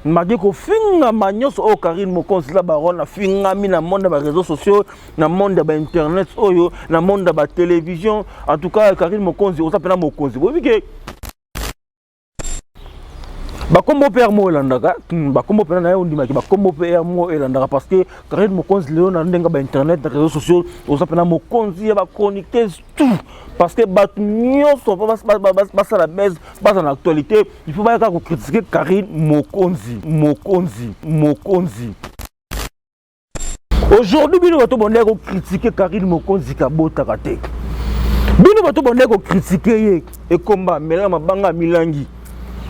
Malgré kofingama nyonso oyo Carine Mokonzi la baronne afingami na monde ya ba réseaux sociaux, na monde ya ba internet oyo, na monde ya ba télévision. En tout cas, Carine Mokonzi oza pena mokonzi. Boyebi ke bakombo mpe yango elandaka hmm, bakombo mpena na ye ondimaki bakombo mpe yango elandaka parce que Karine Mokonzi lelo na ndenge ba internet na réseaux sociaux oza mpena mokonzi ya ba chroniqueuse tout parce que bato nyonso mpo basala base baza na actualité, il faut bayaka kocritiquer Karine Mokonzi, Mokonzi, Mokonzi. Aujourd'hui bino bato bondaki kocritiquer Karine Mokonzi kabotaka te, bino bato bondaki kocritiquer ye ekomba mela mabanga milangi,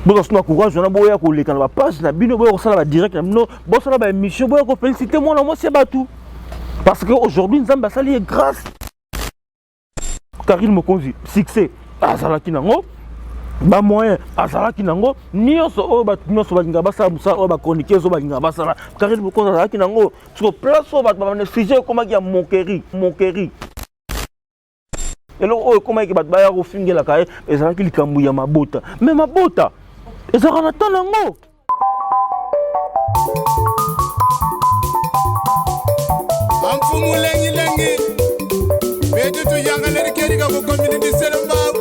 bozwa suna courage wana, boya koleka na bapage na bino, boya kosala badirect na bino, bosala baémission, boya koféliciter mwana mwasi ya bato parce que aujourd'hui Nzambe asali ye grâce. Karine Mokonzi succès azalaki nango, bamoyen azalaki nango nyonso oyo bato nyonso balingaka basala mosala oyo bachroniqueuse oyo balingaka basala, Karine Mokonzi azalaki nango. Siko place oyo bato babanda sujet ekomaki ya moquerie, moquerie, eloko oyo ekomaki bato baya kofingelaka ye ezalaki likambo ya mabota. Mais mabota ezalaka na temps nango. Amfumu lengi lengi betu tuyangaleri keri ka kukomini disele mbawu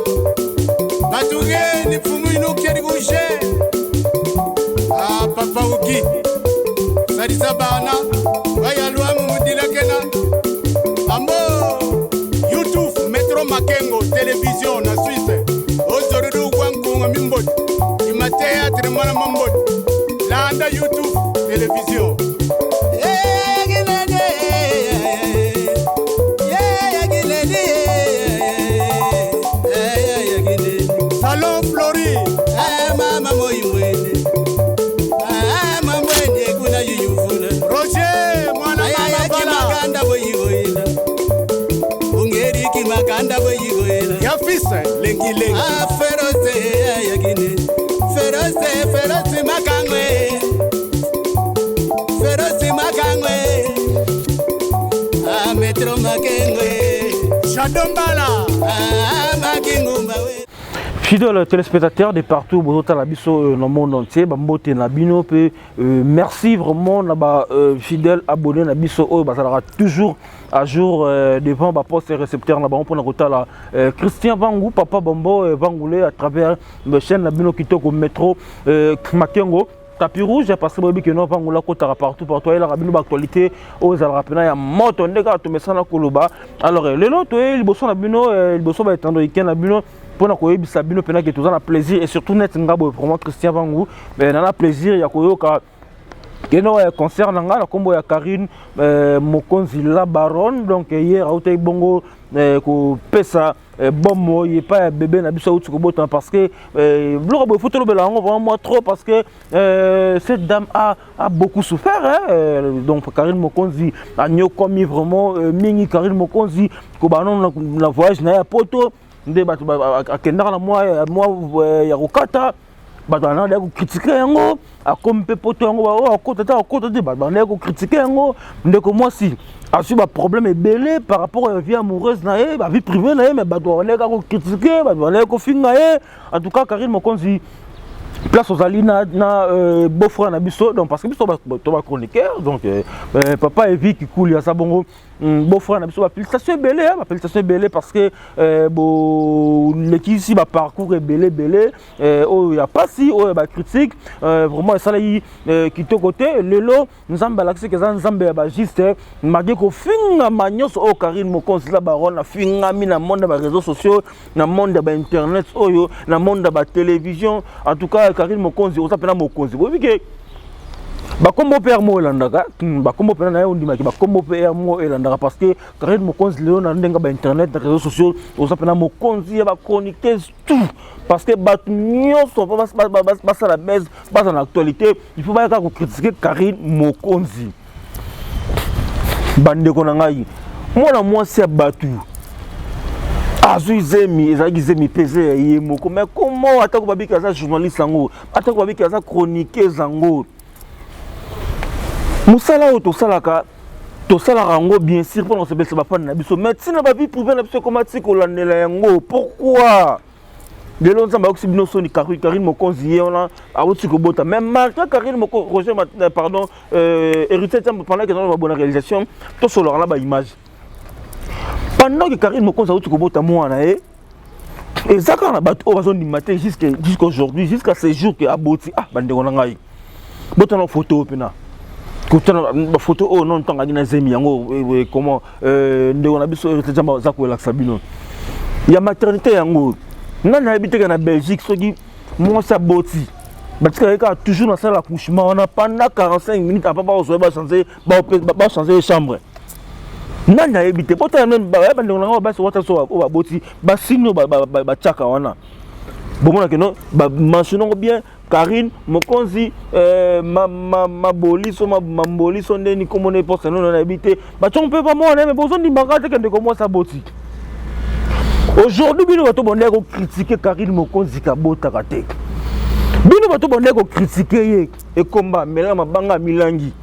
batugeni mfumu inu keri kushe ah papa uki salisa bana bayalwamu mudilakena ambo YouTube Metro Makengo Television na Suisse ozorudu gwankunga mimboti ima théâtre mwana mamboti landa YouTube Television. Salon Flori. Mama moimwene mamwene kuna yuyuvuna. Roger mwana mama bala. Makanda boyigoyela ungeriki makanda boyigoyela. Ya fils lengi lengi. Ferose yakine ferose ferose makangwe ferose makangwe metro makengwe. Shadombala. Makingumba we. Fidèles téléspectateurs de partout, bozotala biso dans le monde entier, bambote na bino pe merci vraiment na ba fidèles abonnés na biso oyo bazalaka toujours à jour devant ba poste récepteur na bango mpona kotala Christian Vangu, Papa Bombo Vangoulé à travers la chaîne na bino kitoko Metro Makengo tapis rouge, parce que boyebi ke no Vangoula kotaka partout partout, ayelaka bino baactualité oyo ezalaka mpena ya moto nde kaka tomesana koloba. Alors lelo toye liboso na bino, liboso baetando ike na bino mpona koyebisa bino mpena ke toza na plaisir et surtout net nga boye vraiment Christian Vangu na na plaisir ya koyoka keno ya concert na nga na nkombo ya Karine Mokonzi la baronne. Donc hier autaki bongo kopesa bomoi epai ya bébé na biso auti kobotama, parce que biloko boye faut tolobela yango vraiment moi trop, parce que cette dame a beaucoup souffert, hein? Donc Karine Mokonzi anyokwami vraiment mingi. Karine Mokonzi kobana na voyage na ye ya poto nde bato akendaka na mwa ya kokata, bato bandaki kocritiquer yango. Akomi mpe poto yango, oyo akota te, akota te, bato bandaki kocritiquer yango. Ndeko mwasi azwi baproblème ebele par rapport ya vie amoureuse na ye, bavie privée na ye, mais bato bandaki kaka kocritiquer, bato bandaki kofinga ye. En tout cas, Karine Mokonzi, place ozali na beau frère na biso, donc parce que biso to bachroniqueur, donc papa Evi Kikuli aza bongo beau frère na biso, bafélicitation ebele, bafélicitation ebele, parce que bolekisi baparcours ebele ebele oyo ya pasi, oyo ya bacritique, vraiment esalaki kitoko te. Lelo Nzambe alakisi eza Nzambe ya bajuste. Malgré kofingama nyonso oyo Karine Mokonzi la baronne afingami na monde ya baréseaux sociaux, na monde ya bainternet oyo, na monde ya batélévision. En tout cas, Karine Mokonzi oza mpena mokonzi. Boyebi ke bakombo mpe yango elandaka bakombo mpena na ye ondimaki bakombo mpe yango elandaka, parce que Karine Mokonzi lelo na ndenge bainternet na réseaux sociaux oza mpena mokonzi ya bachroniqueuse tout, parce que bato nyonso mpo basala base, baza na actualité, il faut bayaka kocritiquer Karine Mokonzi. Bandeko na ngai, mwana mwasi ya bato azwi zemi, ezalaki zemi mpe eza ya ye moko, mais comment atako babiki aza journaliste yango, atako babiki aza chroniqueuse yango, mosala oyo tosalaka, tosalaka yango bien sûr mpona kosepelisa bafani na biso, mais ntina bavie privée na biso ekoma ti kolandela yango, pourquoi? Lelo Nzambe ayokisi bino soni. Karine Mokonzi ye wana awuti kobota, mais malgré Karine Moko, Roger, pardon, Héritier Nzambe, pendant que dans bonne réalisation tosolaka na baimage, pendant que Karine Mokonzi awuti kobota mwana ye, eza kaka na bato oyo bazondima te jusqu'aujourd'hui, jusqu'à ce jour ke aboti. Ah, bandeko na ngai, botana photo oyo mpena, kotana bafoto oyo non, ntango aki na zemi yango. Comment ndeko na biso Héritier Nzambe aza koelakisa bino ya maternité yango? Nani ayebi teke na Belgique, soki mwasi aboti, batikaka kaka toujours na salle accouchement wana pendant 45 minutes avant bazwa bachange chambre? Nani ayebi te? Botala même bandeko na ngai basi wata so oyo baboti, basini oyo batiaka wana, bomonake no bamentionne yango bien: Karine Mokonzi, maboli so mamboli so ndeni komona eposa nono, nayebi te. Batiango mpe bamwana, me bozondimaka te ke ndeko mwasi aboti. Aujourd'hui bino bato bondeki kocritiquer Karine Mokonzi kabotaka te, bino bato bondeki kocritiquer ye ekomba amela mabanga ya milangi,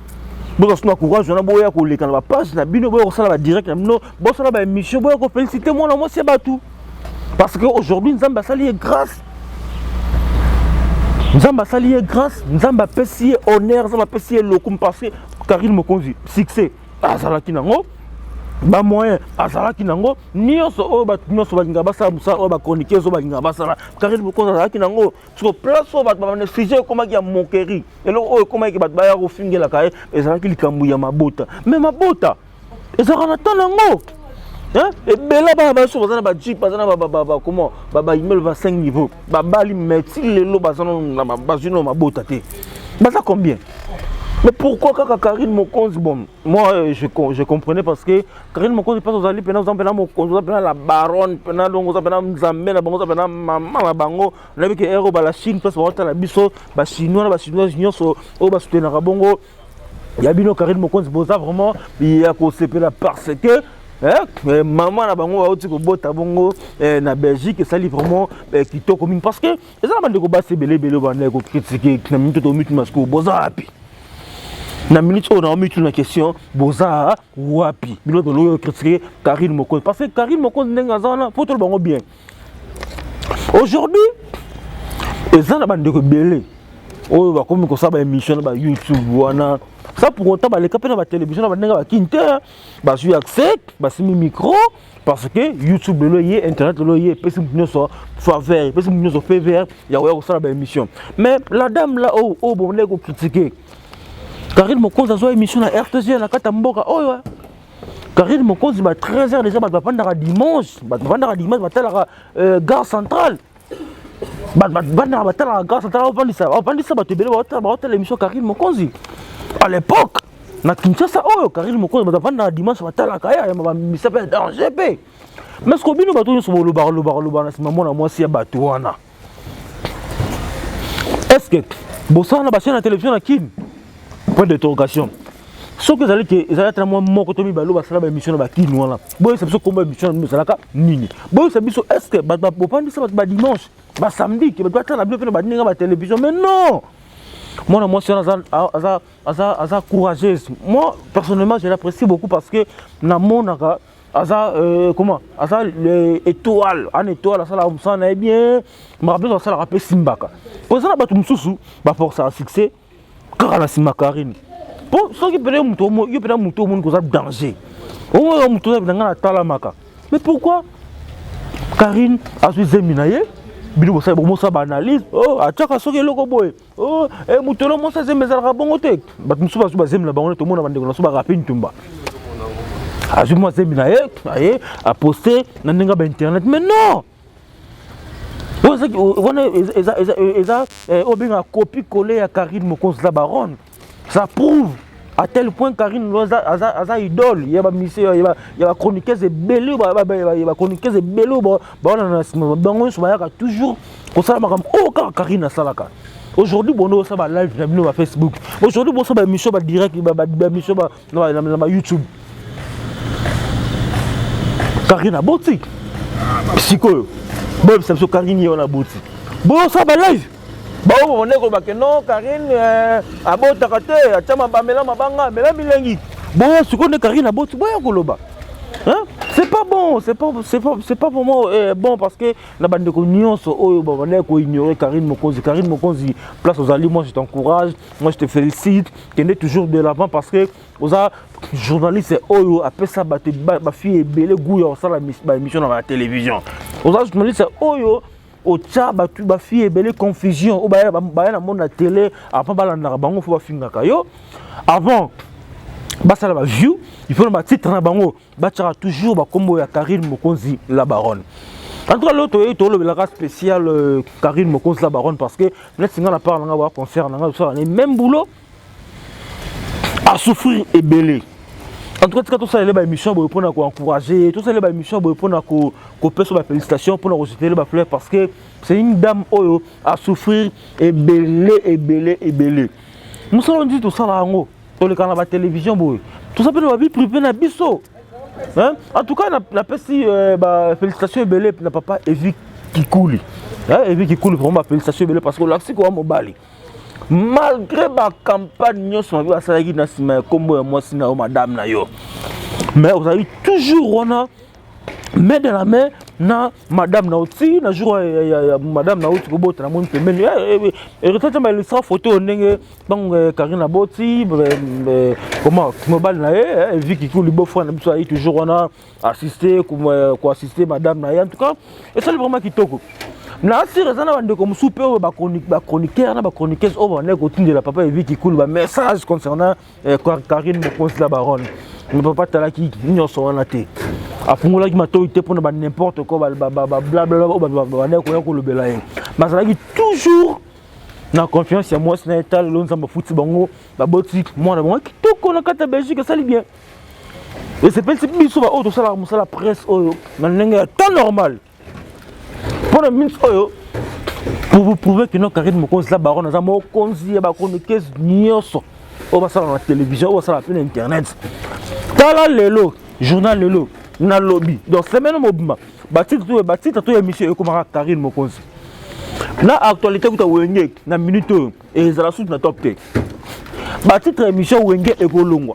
bozwa so na courage wana, boya koleka na bapage na bino, boya kosala badirect na bino, bosala baémission, boya koféliciter mwana mwasi ya bato, parce que aujourd'hui Nzambe asali ye grâce, Nzambe asali ye grâce, Nzambe apesi ye honneur, Nzambe apesi ye lokumu, parce que Karine Mokonzi, succès azalaki nango, bamoyen azalaki nango nyonso oyo bato nyonso balingaka basala mosala oyo bachroniqueuse oyo balingaka basala, Karine Mokonzi azalaki nango. Siko place oyo bato babanda sujet ekomaki ya moquerie, eloko oyo ekomaki bato baya kofingelaka ye, ezalaki likambo ya mabota. Mais mabota ezalaka na temps nango. Ebele bana baso baza na bajeep, baza na comment, baimmeuble ba 5 niveau, babali, mais ti lelo bazwi no mabota te. Baza combien? Mais pourquoi kaka Karine Mokonzi? Bon, moi je comprenais, parce que Karine Mokonzi, mpasi ozali mpena, oza mpena mokonzi, oza mpena la baronne mpena, donc oza mpena Nzambe na bango, oza mpena mama na bango. Nayebi ke ere oyo bala Chine, place baotala biso, bachinois na bachinoise nyonso oyo basoutenaka bongo ya bino Karine Mokonzi, boza vraiment ya kosepela, parce que mama na bango bauti kobota bongo na Belgique. Esali vraiment kitoko mingi, parce que eza na bandeko basi ebele ebele banda kocritiquer na minute to mituna. Sikoyo boza wapi na minute oyo? Na mituna question: boza wapi bino toloyo critiquer Karine Mokonzi? Parce que Karine Mokonzi, ndenge aza wana, po tolo bango bien, aujourd'hui eza na bandeko ebele oyo bakomi kosala baémission na baYouTube wana, ça pour autant baleka mpe na batélévision na bandenge bakini te, bazwi accès, basimi micro, parce que YouTube lelo ye, internet lelo ye epesi motu nyonso faveur, epesi motu nyonso faveur ya koya kosala baémission. Mais la dame là oyo oyo bondeki kocritiquer, Karine Mokonzi, azwa émission na RTG na kati ya mboka oyo. Karine Mokonzi, ba 13 heures déjà bato bafandaka dimanche, bato bafandaka dimanche, batalaka Gare Centrale, bato bafandaka, batalaka Gare Centrale, bafandisa bato ebele, baotala émission Karine Mokonzi. À l'époque na Kinshasa oyo, Karine Mokonzi, bato bafandaka dimanche, batalaka ye, ayamba bamisa mpe ya danger mpe. Mais ce bino bato nyonso bolobaka, lobaka, lobaka na nsima mwana mwasi ya bato wana, est ce que bosala na bachaîne ya télévision na Kine? Point d'interrogation. Soki ezali ke ezali ata mwa moko to mibale oyo basala baémission na bakini wana, boyebisa biso kombo émission na bino ezalaka nini. Boyebisa biso, est ce que bato bopandisa bato badimanche, basamedi, ke bato batala bino mpe na bandenge batélévision? Mais non, mwana mwasi wana aza courageuse. Moi personnellement, je l'apprécie beaucoup, parce que namonaka aza comment, aza étoile, ana étoile, asalaka mosala na ye bien, makambo nyonso asalaka mpe simbaka. Po eza na bato mosusu baforçaka succès kaka na nsima Karine. Po soki pene moto yo mpena moto omoni koza danger, oyo moto oza na ngai natalamaka. Mais pourquoi Karine azwi zemi na ye, bino bosala baanalyse, oh, atiaka soki eloko boye, oh, moto elo mwasi azemi ezalaka bongo te? Bato mosusu bazwi bazemi na bango nde tomona bandeko na so barapi ntumba, azwi mwa zemi na ye, aye aposte na ndenge ya bainternet. Mais non, wana eza oyo obengaka copie coller ya Karine Mokonzi la baronne. Ça prouve à tel point Karine aza idole ya bamusiciens, ya bachroniqueuse ebele, ya bachroniqueuse ebele oyo bawana na nsima bango nyonso bayaka toujours kosala makambo oyo kaka Karine asalaka. Aujourd'hui bono osala balive na bino baFacebook, aujourd'hui bosala baémission badirect, baémission na baYouTube. Karine aboti sikoyo, boyebisa biso, Karine ye wana aboti, bosala balive bao babande kolobake non, Karine abotaka te, atya bamela mabanga, amela milengi. Boya sikoyo nde Karine aboti, boya koloba. C'est pas bon, c'est pas vraiment bon, parce que na bandeko nyonso oyo babandaki koignorer Karine Mokonzi, Karine Mokonzi, place ozali, moi je t'encourage, moi je te félicite, kende toujours de l'avant, parce que oza journaliste oyo apesa bato, bafille ebele goût ya kosala baémission na batélévision. Oza journaliste oyo otya bato, bafille ebele confusion oyo baya na monde na télé. Avant balandaka bango, fo bafingaka yo. Avant basala baview, il faut na batitre na bango batiaka toujours bakombo ya Karine Mokonzi la Baronne. En tout cas, lelo toyei tolobelaka spécial Karine Mokonzi la Baronne, parce que neti nga na part na nga, ba concert na nga, tosala ne même boulot, asouffrir ebele. En tout cas, tika tosalela baémission boye mpona koencourager, tosalela baémission boye mpona kopesa bafélicitation, mpona kojetele bafleur, parce que c'est une dame oyo asouffrir ebele, ebele, ebele. Mosala nditi tosala yango, toleka na batélévision boye, toza mpe na bavie privée na biso. En tout cas, napesi bafélicitation ebele na papa Evi Kikuli. Evi Kikuli, vraiment bafélicitation ebele, parce que olakisi kowa mobali malgré bacampagne nyonso mabe basalaki na nsima ya nkombo ya mwasi na yo, madame na yo, mais ozali toujours wana, main dans la main na madame na yo ti na jour ya madame na yo ti kobota. Namoni pembeni Héritier Tamba illustra photo ndenge ntango Karine aboti. Comment mobali na ye Evi Kikuli, beau-frère na biso, ayi toujours wana assister, koassister madame na ye. En tout cas, esali vraiment kitoko. Na asire eza na bandeko mosusu mpe oyo bachroniqueur na bachroniqueuse oyo bandeki kotindela papa Evi Kikulu bamessage concernant Karine Mokonzi la Baronne. Mais papa atalaki nyonso wana te, afungolaki matoi te mpona ban'importe quoi, bablabla oyo bandeki koya kolobela ye. Bazalaki toujours na confiance ya mwasi na ye. Tala lelo, Nzambe afuti bango, baboti mwana bango kitoko na kati ya Belgique. Esali bien, esepelisi biso baoyo tosalaka mosala presse oyo na ndenge ya temps normal. Mpona minute oyo, pour vous prouver que non, Karine Mokonzi la Baronne aza mokonzi ya bachroniqueuse nyonso oyo basala na télévision, oyo basala mpe na internet. Tala lelo journal, lelo nalobi, donc semaine mobimba, batitre to émission ekomaka Karine Mokonzi na actualité. Kuta Wenge na minute oyo ezala sutu na top te. Batitre émission Wenge ekolongwa,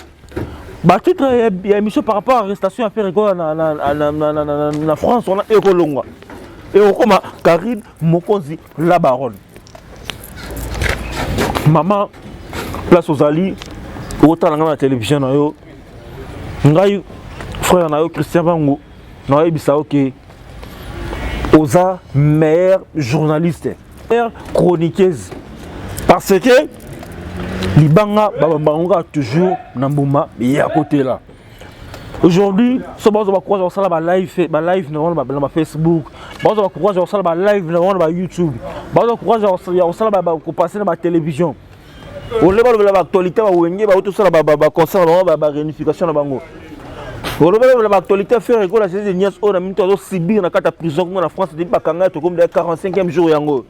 batitre ya émission par rapport à arrestation ya Ferre Gola na France wana ekolongwa, ekokoma Karine Mokonzi la Baronne. Mama, place ozali, okotala ngai na télévision na yo, ngai frère na yo Christian Bango, nayebisa yo ke oza meilleur journaliste, meilleure chroniqueuse, parce que libanga babamba yango kaka toujours na mbuma ya kotela. Aujourd'hui, so bazwa bacourage ya kosala balive na bango na bafacebook, bazwa bacourage ya kosala balive na bango na bayoutube, bazwa courage ya kosala, kopasser na batélévision ole, balobela baactualité bawenge bauti tosala baconcert na bango, baréunification na bango, olobela baactualité Ferre Gola Jésus nyonso oyo na minute azosubir na kati ya prison kuna na France depuis bakanga ye, tokomi 45e jour yango.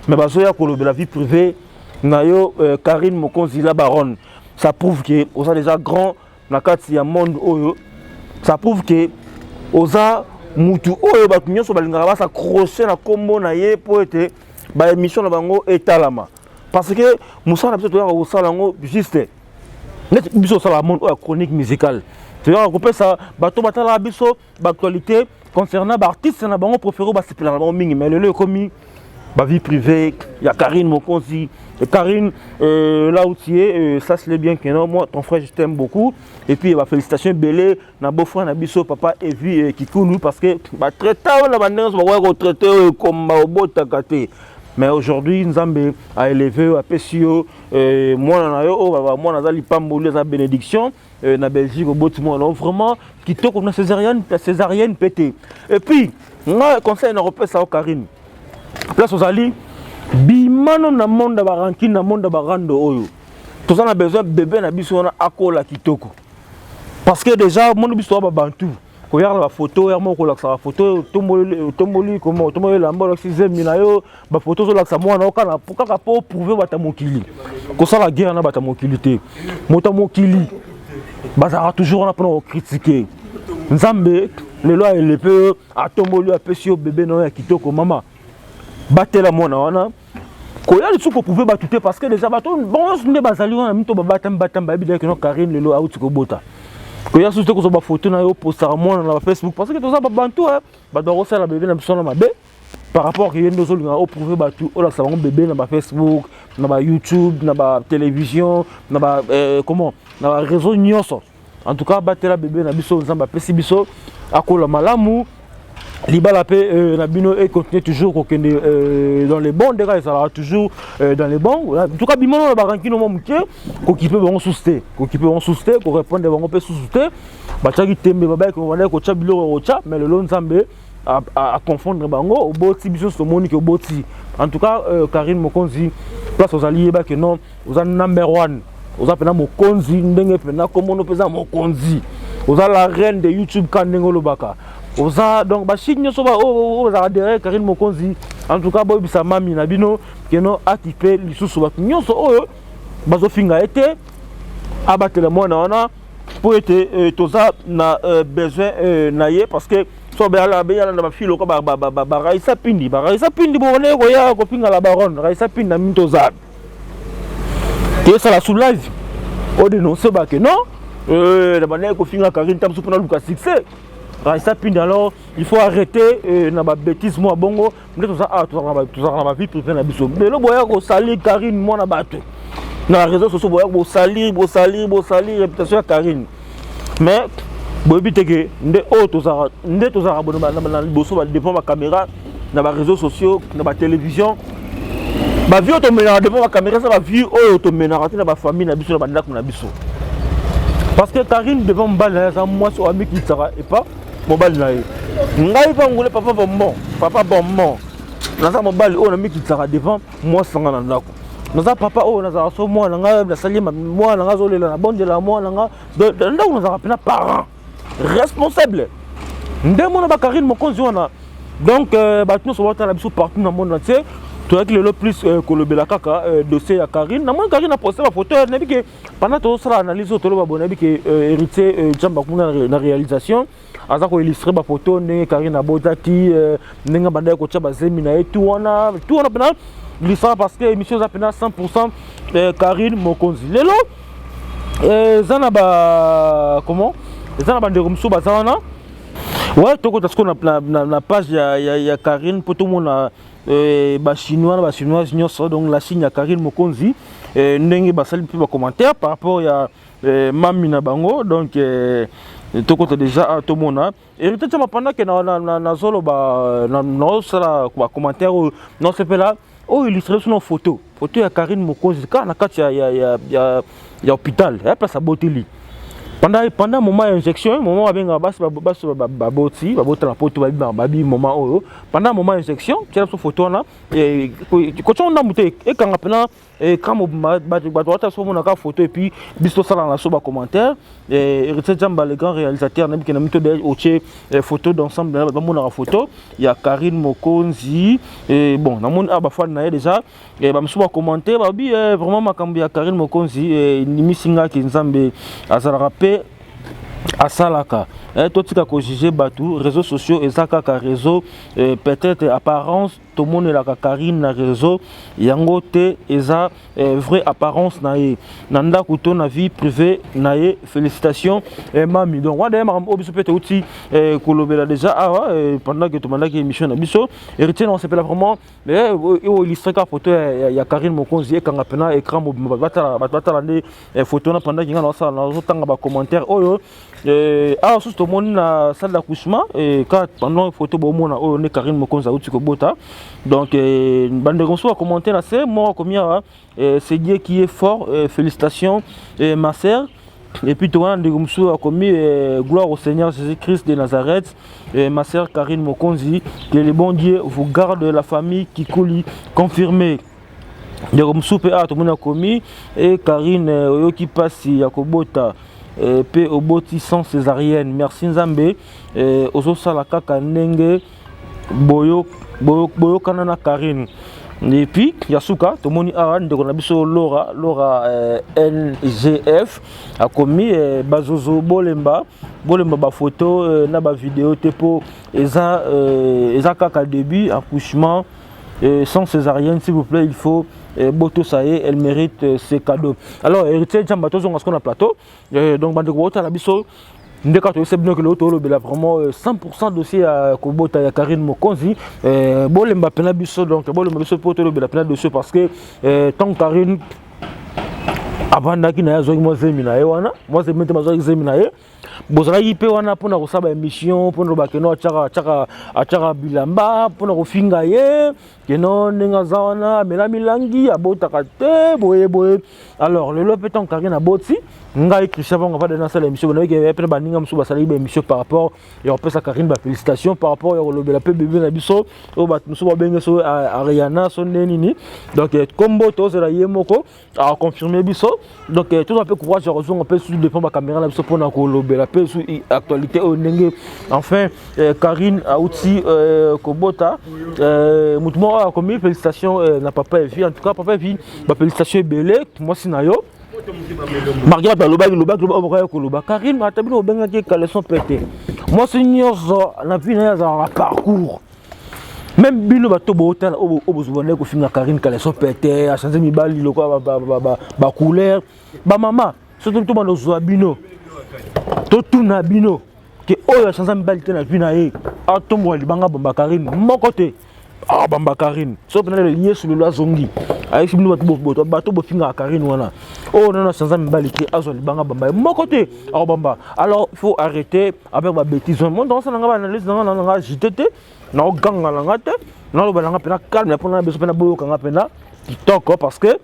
Mais bazoya kolobela vie privée na yo, Karine Mokonzi la Baronne. Ça prouve que oza déjà grand na kati ya monde oyo. Ça prouve que oza mutu oyo bato nyonso balingaka bas'accrocher na nkombo na ye mpo ete baémission na bango etalama, parce que mosala na biso toyaka kosala yango juste neti biso osala monde oyo ya chronique musicale. Toyaka kopesa bato batalaka biso baactualité concernant baartiste na bango préféré, basepelaka na bango mingi. Mais lelo ekomi bavie privée ya Karine Mokonzi. Karine, là où tu es, sache-le bien que non, moi ton frère, je t'aime beaucoup. Et puis bah, félicitations ebele na beau-frère na biso, papa Evi Kikunu, parce que batraita oyo na bandenge bakoya kotraiter oyo ekomba obotaka te. Mais aujourd'hui, Nzambe a élevé yo, apesi yo mwana na yo oyo mwana aza lipamboli, aza bénédiction. Na Belgique oboti mwana vraiment kitoko na césarienne, césarienne mpe te. Et puis nga conseil na kopesa yo, Karine, place ozali, bimano na monde ya barancune, na monde ya barando oyo toza na besoin. Bébé na biso wana akola kitoko, parce que déjà moni biso toza babantu koyaka na bafoto ya moko, kolakisa bafoto, otomboli koma otomboli elamba, olakisi zemi na yo, bafoto ozolakisa mwana yo kaka mpo prouver bato ya mokili. Kosala guerre na bato ya mokili te. Moto ya mokili bazalaka toujours wana mpona kocritiquer. Nzambe lelo aélever, atomboli, apesi yo bébé na yo ya kitoko. Mama, batela mwana wana, koya lisusu koprouver bato te, parce que déjà bato bango nyonso nde bazali wana mito babatami batami, bayebi deke no Karine lelo auti kobota. Koya susu te kozwa bafoto na yo, opostaka mwana na baFacebook, parce que toza babantu, bato bakosala bebe na biso na mabe par rapport ke ye nde ozolinga oprouver bato, olakisa bango bebe na baFacebook, na baYouTube, na batélévision, na ba comment, na baréseau nyonso. En tout cas, batela bebe na biso. Nzambe apesi biso, akola malamu. Libala mpe na bino econtinue toujours kokende dans les bons. Ndenge ezalaka toujours dans les bons. En tout cas, bimono na barankino mwa moke, kokipe bango susu te, kokipe bango susu te, korépondre bango mpe susu te. Batiaki tembe, babayaki, bandaki kotya biloko ya kotya, mais lelo Nzambe aconfondre bango. Oboti, biso tomoni ke oboti. En tout cas, Karine Mokonzi, place ozali, yebaki non, oza number one, oza mpena mokonzi. Ndenge mpena kombono mpenza mokonzi, oza la reine de YouTube. Ka ndenge olobaka, oza donc bashine nyonso oyo bazalaka derrière Karine Mokonzi, en tout cas, boyebisa mami na bino keno akipe lisusu bato nyonso oyo bazofinga ye te, abatela mwana wana mpo ete toza na besoin na ye, parce que so beyala na bafili oko baraisa pindi, baraisa pindi bone koya kofinga la baronne Raisa Pindi na mini. Toza toyesala sous live, odénonce bake non, na bandaki kofinga Karine ta mosu mpona luka succès Raisa Pindi. Alors il faut arrêter na babêtise mwa bongo. Nde toza awa, tozalaka na bavie privée na biso. Lelo boya kosalir Karine mwana bato na réseau sociaux, boya bosalir, bosalir, bosalir réputation ya Karine, mais boyebi te ke nde oyo tozalaka, nde tozalaka bono na liboso devant bacaméra, na baréseaux sociaux, na batélévision. Bavie oyo tomenaka devant bacaméra eza bavie oyo tomenaka te na bafamille na biso, na bandako na biso, parce que Karine devant mobali na ye aza mwasi oyo amikitisaka epa mobali na ye. Ngai mpa ngule, papa bonbon, papa bonbon, naza mobali oyo namikitisaka devant mwasi nanga na ndako. Naza papa oyo nazalaka so mwana ngai nasali, mwana nanga azolela, nabondela mwana nga ndako. Nazalaka mpena parent responsable nde mona bakarine Mokonzi wana. Donc bato nyonso baotala biso partout na monde entier, toyaki lelo plus kolobela kaka dossier ya Karine. Namoni Karine aposte bafoto. Nayebi ke pendant tozosala analyse oyo, toloba boye, nayebi ke Héritier Jamba kuna na réalisation aza koillustrer bafoto ndenge Karine abotaki, ndenge bandaki kotia bazemi na ye, tu wana, tu wana mpena glissant, parce que émission eza mpena 100 Karine Mokonzi. Lelo eza na ba comment, eza na bandeko mosusu baza wana. Ouais, tokota sikoyo na page ya Karine mpo tomona bachinois na bachinoise nyonso, donc la Chine ya Karine Mokonzi, ndenge basali mpe bacommentaire par rapport ya mami na bango. Donc tokota déjà awa, tomona Héritier Tiama pendant ke nazoloba, naosala bacommentaire oyo, naosepela oyo illustre biso na photo ya Karine Mokonzi kaka na kati ya hôpital ya place aboteli pendant moment ya injection, moment babengaka basi baboti, babotala poto, babi moment oyo pendant moment ya injection. Tiela biso photo wana, kotia ndambu te, ekanga mpena écran mobimba, bato bata so omonaka photo, et puis biso tosala na so bacommentaire. Héritier Jamba, le grand réalisateur, nayebi ke na mito otie photo d'ensemble na bato bamonaka photo ya Karine Mokonzi. Bon, namoni awa bafani na ye déjà bamosusu bacommenter, babi vraiment makambo ya Karine Mokonzi endimisi ngaki Nzambe azalaka mpe asalaka. Totika kojuger bato. Réseaux sociaux eza kaka réseau, peut-être apparence tomonelaka Karine na réseau yango te eza vraie apparence na ye na ndako to na vie privée na ye. Félicitation mami. Donc wana daye makambo oyo biso mpe touti kolobela déjà awa pendant que tobandaki émission na biso. Héritier na osepela vraiment oyo illustre kaka photo ya Karine Mokonzi, ekanga mpena écran mobimba, bato batala nde photo wana pendant que nga naosala, nazotanga bacommentaire oyo. Awa susu tomoni na salle d'accouchement ka pendant photo bomona oyo nde Karine Mokonzi auti kobota. Donc bandeko mosusu bacommenter na se, moko akomi awa: "C'est Dieu qui est fort, félicitations ma sœur." Et puis towana ndeko mosusu akomi: "Gloire au Seigneur Jésus-Christ de Nazareth, ma sœur Karine Mokonzi, que le bon Dieu vous garde, la famille Kikuli confirmée." Ndeko mosusu mpe awa tomoni akomi e: "Karine, oyoki mpasi ya kobota mpe oboti sans césarienne, merci Nzambe. Ozosala kaka ndenge boyokana na Karine." Et puis ya suka tomoni awa ndeko na biso Lora Lora NGF akomi: "Bazozo, bolemba, bolemba bafoto na bavideo te mpo eza kaka début. Accouchement sans césarienne, s'il vous plaît, il faut Botosa ye, elle mérite ce cadeau. Alors Héritier Jamba, tozonga siko na plateau. Donc bandeko botala biso, nde kaka toyebisa bino ke lelo tolobela vraiment 100 dossier ya kobota ya Karine Mokonzi. Bolemba mpena biso, donc bolemba biso mpo tolobela mpena dossier, parce que tant Karine avandaki na ye, azwaki mwa zemi na ye wana, mwa zemi te, bazwaki zemi na ye, bozalaki mpe wana mpona kosala baémission, mpona loba keno atiaka bilamba, mpona kofinga ye keno ndenge aza wana, amela milangi, abotaka te, boye boye. Alors lelo mpe ntango Karine aboti, ngai Christian Vango avanda nasala émission, bonayeki mpe baninga mosusu basalaki baémission par rapport ya kopesa Karine bafélicitation, par rapport ya kolobela mpe bebe na biso oyo bato mosusu babenge so Ariana so nde nini. Donc kombo tozela ye moko aconfirme biso. Donc tozwa mpe courage ya kozonga mpe su devant bacaméra na biso mpona kolobela mpe su actualité oyo ndenge enfin Karine auti kobota. Motu moko oyo akomi félicitation na papa Evi. En tout cas papa Evi, bafélicitation ebele. Mwasi na yo, malgré bato balobaki lobaki loba, oyo koloba Karine, ata bino obengaki caleçon pete, mwasi nyonso na vie na ye azalaka parcours. Même bino bato bootala oyo bozobanda kofinga Karine caleçon pete, achange mibali lokola bacouleur, bamama, soki tobanda ozwa bino, totuna bino ke oyo achange mibali te na vie na ye, atomboka libanga bamba Karine moko te, abamba Karine. So mpena lelo Yesu lelo azongi, ayebisi bino bato bofingaka Karine wana, oyo nano achange mibali te, azwa libanga bamba ye moko te, akobamba. Alors il faut arrêter avec babêtise. Mo ndakosala nga baanalyse nanga nanga agité te, naoganga nanga te, naloba nanga mpena calme mpona biso mpena boyokanga mpena kitoko, parce que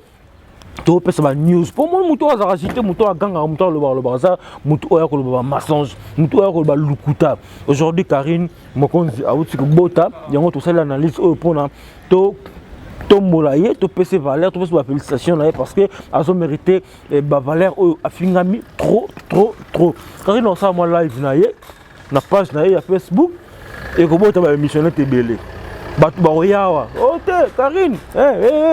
topesa banews. Mpo moni motu oyo azalaka agité, motu oyo agangaka, motu oyo alobaka alobaka, aza motu oyo akoloba bamensonge, motu oyo akoloba lukuta. Aujourd'hui Karine Mokonzi awuti kobota, yango tosali analyse oyo mpona to tombola ye, topesa valeur, topesa bafélicitation na ye, parce que azomérite bavaleur oyo afingami trop trop trop. Karine osala mwa live na ye na page na ye ya Facebook, ekobota baémission nete ebele, bato bakoya awa o te Karine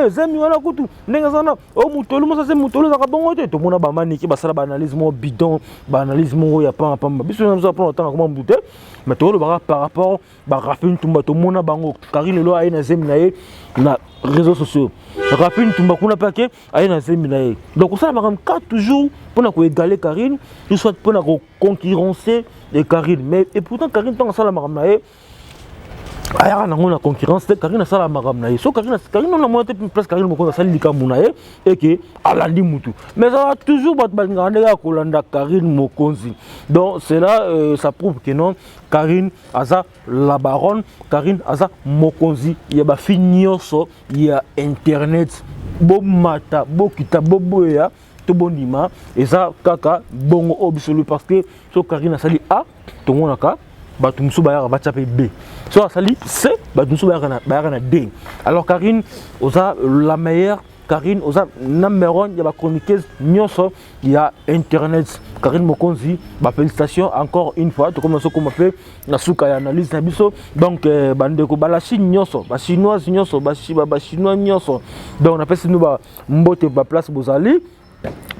zemi wana kutu ndenge aza na o mutolu mosa se mutolu ezalaka bongo te. Tomona bamaniki basala baanalyse moko bidon, baanalyse moko ya pamba pamba. Biso na biso mpona otanga koma mutu te, mais tokolobaka par rapport barafi Ntumba, tomona bango. Karine lelo aye na zemi na ye na réseaux sociaux, Rafi Ntumba kuna mpe ake aye na zemi na ye. Donc kosala makambo ka toujours mpona koégaler Karine, ou soit mpona koconcurrencer Karine. Mais et pourtant Karine, ntango asala makambo na ye, ayaka nango na concurrence te. Karine asala makambo na ye. So Karine, Karine ona mona te place Karine Mokonzi asali likambo na ye eke alandi mutu, mais ezalaka toujours bato balingaka ndenge ya kolanda Karine Mokonzi. Donc cela ça prouve que non, Karine aza la baronne, Karine aza mokonzi ya bafille nyonso ya internet. Bomata, bokita, boboya to bondima, eza kaka bongo oyo biso lui, parce que so Karine asali A, tomonaka bato mosusu bayaka batya mpe B, so asali C, bato mosusu bayaka na D. Alors Karine oza la meilleure, Karine oza number one ya bachroniqueuse nyonso ya internet. Karine Mokonzi, bafélicitation encore une fois. Tokomi sokoma mpe na suka ya analyse na biso. Donc bandeko balachine nyonso, bachinoise nyonso, bachinois nyonso, donc napesi bino bambote baplace bozali.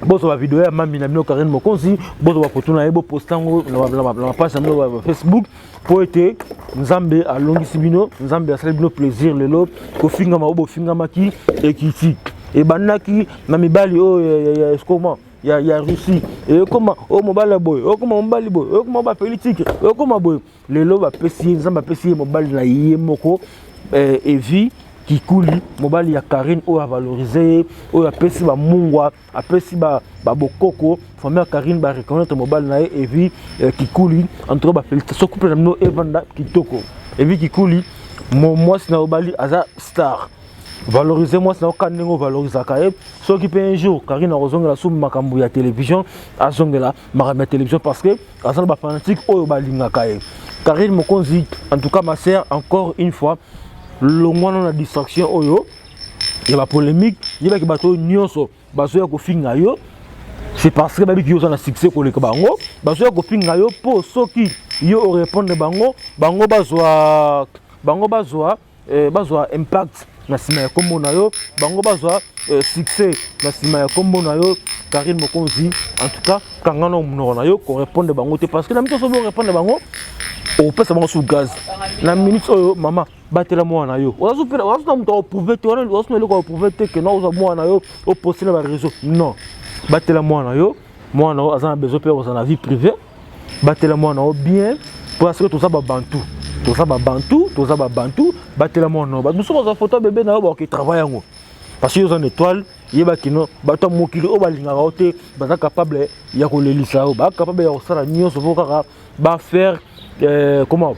Bozwa bavideo ya mami na bino Karine Mokonzi, bozwa bafoto na ye, boposte yango na bapage na bino ya Facebook, mpo ete Nzambe alongisi bino, Nzambe asali bino plaisir. Lelo kofingama oyo bofingamaki ekiti, ebandaki na mibali oyo comment ya Russie, ekoma oyo mobali ya boye, okoma mobali boye, okoma bapolitike, okoma boye. Lelo bapesi ye, Nzambe apesi ye mobali na ye moko, Evi Kikuli, mobali ya Karine oyo avalorize ye, oyo apesi bamungwa, apesi babokoko. Famille ya Karine bareconnaître mobali na ye Evi Kikuli. En tout cas bafélicitation, couple na bino evanda kitoko. Evi Kikuli, mwasi na mobali aza star. Valoriser mwasi na oka ndenge ovalorisaka ye. Soki mpe un jour Karine akozongela su makambo ya télévision, azongela makambo ya télévision, parce que aza na bafanatique oyo balingaka ye. Karine Mokonzi, en tout cas ma sœur, encore une fois, longwana na distraction oyo ya bapolémique. Yebaki bato oyo nyonso bazoya kofinga yo, c'est parce que babiki yo oza na succès koleka bango. Bazoya kofinga yo mpo soki yo orépondre bango, bango bazwa impact na nsima ya nkombo na yo, bango bazwa succès na nsima ya nkombo na yo. Karine Mokonzi, en tout cas kanga na monoko na yo, korépondre bango te, parce que na mito soki orépondre bango, Opesa bango su gaz na minute oyo. Mama, batela mwana na yo. Oza na moto akoprouve te wana, oza na eloko akoprouve te ke non, ozwa mwana na yo, oposte na baréseau. Non, batela mwana na yo. Mwana oyo aza na besoin mpe kozala na vie privée. Batela mwana oyo bien, parce que toza babantu, toza babantu, toza babantu. Batela mwana oyo. Bato mosusu bazwa photo ya bebe na yo, bakoki travail yango, parce que yo oza na étoile. Yebaki no bato ya mokili oyo balingaka yo te, baza capable ya kolelisa yo, baza capable ya kosala nyonso mpo kaka bafaire comment,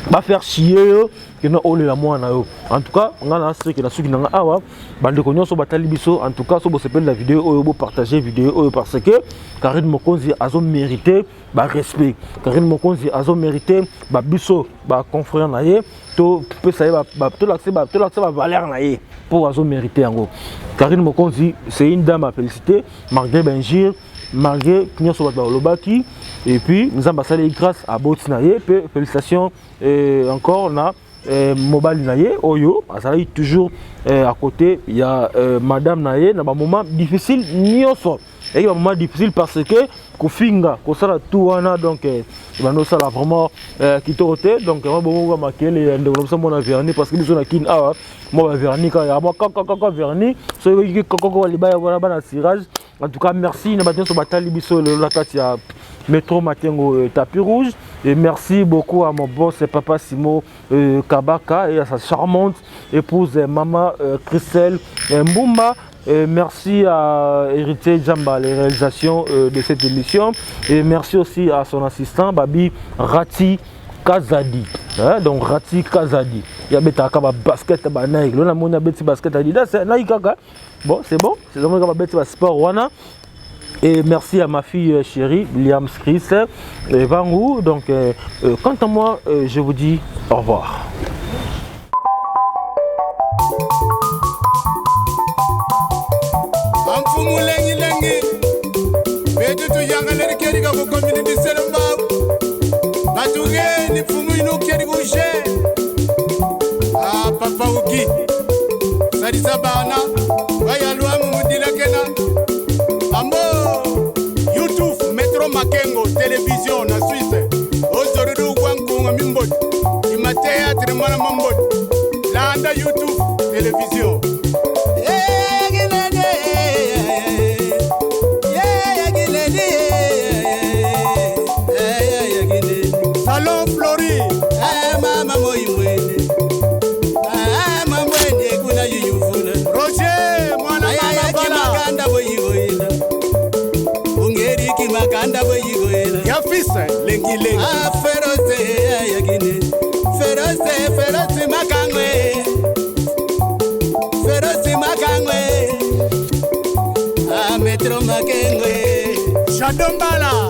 bafaire chier yo kena olela mwana yo. En tout cas, nga na seke na suki na nga awa. Bandeko nyonso batali biso, en tout cas, so bosepeli na video oyo, bopartage video oyo, parce que Karine Mokonzi azomérite barespect. Karine Mokonzi azomérite babiso baconfrère na ye, topesa ye, tolakisa bavaleur na ye mpo azomérite yango. Karine Mokonzi, c'est une dame à féliciter, malgré bainjures, malgré nyonso bato balobaki. Et puis Nzambe asali grâce, aboti na ye mpe. Félicitations encore na mobali na ye oyo azalaki toujours à côté ya madame na ye na bamoment difficile nyonso. Eyaki bamoment difficile parce que kofinga, kosala tout wana, donc ebandi osala vraiment kitoko te. Donc mwa bongo makele ya ndeko na biso mona verni, parce que biso na Kini awa, mwa baverni kaka, mwa kakakaka verni, soki kokoko libaya wana bana cirage. En tout cas, merci na bato nyonso batali biso lelo na kati ya Métro Matengo, tapis rouge. Et merci beaucoup à mon boss, papa Simo Kabaka, et à sa charmante épouse, maman Christelle Mbumba. Et merci à Héritier Djamba, les réalisations de cette émission. Et merci aussi à son assistant, Babi Rati Kazadi. Hein, donc Rati Kazadi. Il y a ba basket ba Nike. Là, on a basket Adidas, Nike kaka. Bon, c'est bon. C'est vraiment ba sport wana. Et merci à ma fille chérie, Liam Chris et Vangou. Donc, quant à moi, je vous dis au revoir. Amfumu lengilengi betutu yangaleri kerika ku community selembao batugeni mfumu inu keri kushe. Ah, papa uki salisa bana bayalwamu mudilakena ambo YouTube Metro Makengo Television na Suisse ozorudu gwankunga mimboti ima théâtre mwana mamboti landa YouTube Television. Salon Flori. Mama moimwene mamwene kuna yuyufuna. Roger mwana mama bala. Makanda boyigoyela ungeriki makanda boyigoyela. Ya fils lengi lengi. Ferose yakine ferose ferose makangwe ferose makangwe Metro Makengwe. Shadombala.